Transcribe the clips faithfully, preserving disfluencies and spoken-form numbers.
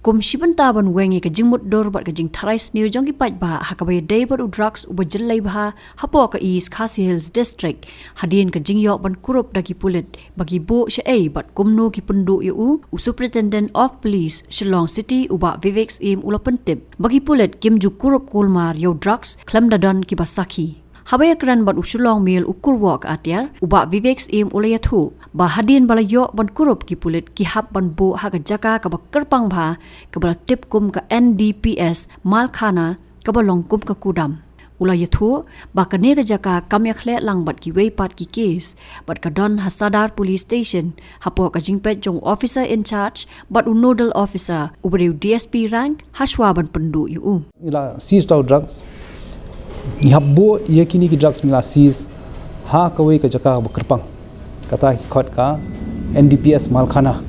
Kum shi bynta ban weng ïa ka jingmutdur bad ka jingtharai sniew jong ki paidbah ha kaba ïadei bad u drugs uba jyllei bha hapoh ka East Khasi Hills District, hadien ka jingïoh ban kurup da ki pulit ba ki buh shaei bad kumno ki pynduh ïa u, u Superintendent of Police Shillong City, u Bah Vivek Syiem, u la pyntip ba ki pulit kim ju kurup kulmar ïa u drugs khlem da don kiba sakhi. Haba ïakren bad u Shillong Mail u kyrwoh ka atiar, u Bah Vivek Syiem u la ïathuh ba hadien ba la ïoh ban kurup, ki pulit ki hap ban buh ha ka jaka kaba kyrpang bha, kaba la tip kum ka N D P S Malkhana, kaba long kum ka kudam. U la ïathuh ba kane ka jaka kam ïakhleh lang bad kiwei pat ki kes, bad ka don ha Sadar Police Station, hapoh ka jingpeit jong u officer in charge bad u nodal officer, uba dei u D S P rank, hashwa ban pynduh ïa u. Ngi la seize ïa u drugs. Ngi hap buh ïa kine ki drugs ngi la seize ha kawei ka jaka kaba kyrpang. Kata ki khot ka N D P S Malkhana.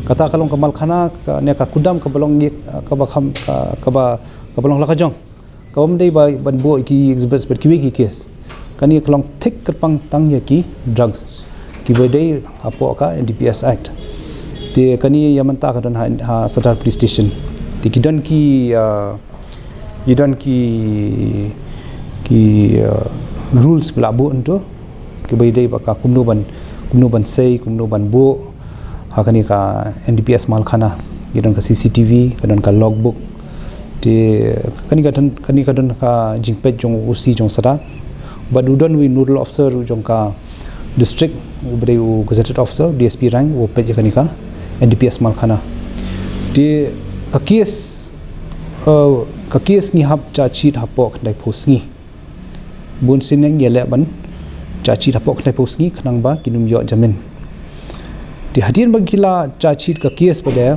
Kata ka long ka Malkhana, ka, ne ka kudam kaba long ïa, kaba kham, ka, kaba, kaba long la ka jong. Kaba ym dei ba ban buh ïa ki exhibits bad kiwei ki kes. Kane ka long thik kyrpang tang ïa ki drugs kiba dei hapoh ka N D P S Act. Te kane ïa mynta ka don ha, ha Sadar Police Station. Te ki don ki, ah, ki don ki, ki, ah, rules ba la buh hangto, kiba ïadei bad ka kumno ban, kumno ban sei, kumno ban buh ha kane ka N D P S Malkhana. Ki don ka C C T V, ka don ka logbook. Te kane ka don, kane ka don ka jingpeit jong u O C jong Sadar. Bad u don u nodal officer u jong ka district, uba dei u gazetted officer, D S P rank, u peit ïa kane ka N D P S Malkhana. Te ka kes, eh, ka kes ngi hap charge sheet hapoh khyndaiphew sngi. Bun sien ngi ïaleh ban charge sheet hapoh khyndaiphew sngi khnang ba kin ym ïoh jamin. Te hadien ba ngi la charge sheet ka kes pat de,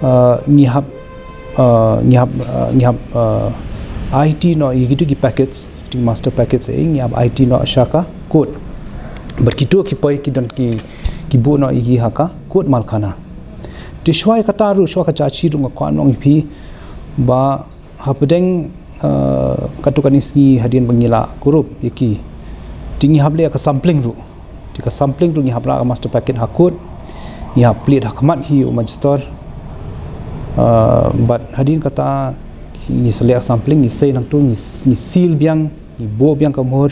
uh, ngi hap, uh, ngi hap, uh, ngi hap, uh, aiti noh ïa kito ki packets, kito ki master packets, eh, ngi hap aiti noh sha ka court. Bad kito ki poi ki don ki, ki buh noh ïa ki ha ka court Malkhana. Te shuwa ïa kata ruh, shuwa ka charge sheet ruh, nga kwah ban ong ïa phi ba hapdeng, uh, katto katne sngi hadien ba ngi la kurup ïa ki, te ngi hap leh ka sampling ruh. Te ka sampling ruh ngi hap rah ka master packet ha court, ngi hap plie ha khmat hi u magistrate. Uh, bad hadien kata ngi sa leh ka sampling, ngi sei nangto, ngi, ngi seal biang, ngi buh biang ka muhur,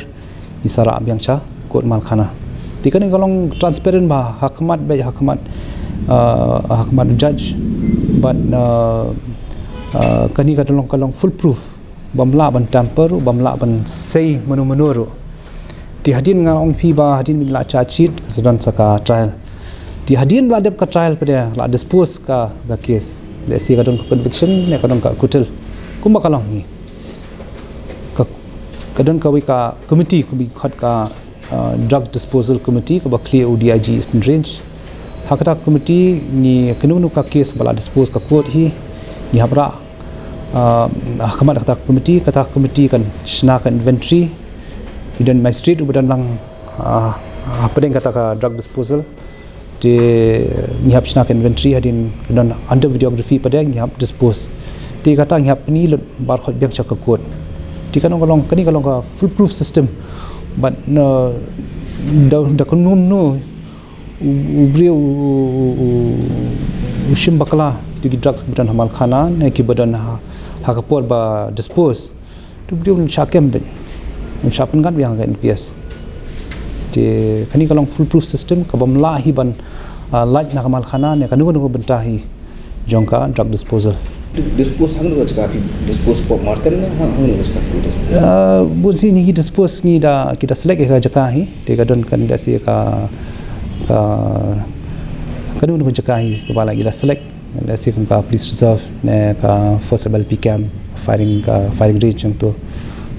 ngi sa rah biang sha court Malkhana. Te kane ka long transparent bha ha khmat beit, ha khmat, uh, ha khmat judge. Bad, uh, uh, kane ka long, ka long foolproof. Bym lah ban tamper ruh, bym lah ban sei mano mano ruh. Te hadien nga ong ïa phi ba hadien ba la charge sheet, sa don sa ka trial. Te hadien ba la dep ka trial pat de, la dispose ka, ka case. Lehse ka don ka conviction ne ka don ka acquittal. Kumba ka long hi. Ka, ka don kawei ka committee, kaba khot ka, uh, Drug Disposal Committee, kaba khlieh u D I G Eastern Range. Ha kata ka committee ngi, kano kano ka case ba la dispose ka court hi, ngi hap rah, uh, ha khmat kata ka committee, kata ka committee kan shna ka inventory. Ki don magistrate uba don lang, uh, hapdeng kata ka drug disposal. Te ngi hap shna ka inventory, hadien ka don under videography pat de ngi hap dispose. Te kata ngi hap pyni lut baroh biang sha ka court. Te kane ka long, kane ka long ka foolproof system. Bad, uh, da, da kano kano u, u briew u, u, u, u shim bakla ïa ki drugs kiba don ha Malkhana ne kiba don ha, ha ka por ba dispose. Te u briew un shah kem beit, un shah pyndap biang ha ka N D P S. Te kane ka long foolproof system, ka bym lah hi ban, uh, lait na ka Malkhana ne kano kano ka bynta hi jong ka drug disposal. Dispose hangno ka jaka phi dispose, pop marten ne hang, hangno ka jaka phi dispose? Uh, bun sien ngi dispose, ngi da, ki da select ïa ka jaka hi, te ka don, kan da shu ka, ka, kano kano ka jaka hi kaba la, ki da select. Lehse kum ka police reserve ne ka first available camp, firing, ka firing range hangto.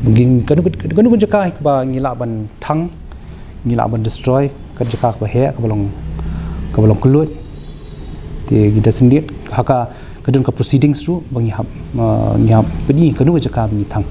Bad kano kano ka jaka hi kaba ngi lah ban thang, ngi lah ban destroy, ka jaka kaba heh, kaba long, kaba long kylluid. Te ngi da shu dei ha ka, ka don ka proceedings ruh ba ngi hap, uh, ngi hap pyni kano ka jaka ba ngi thang.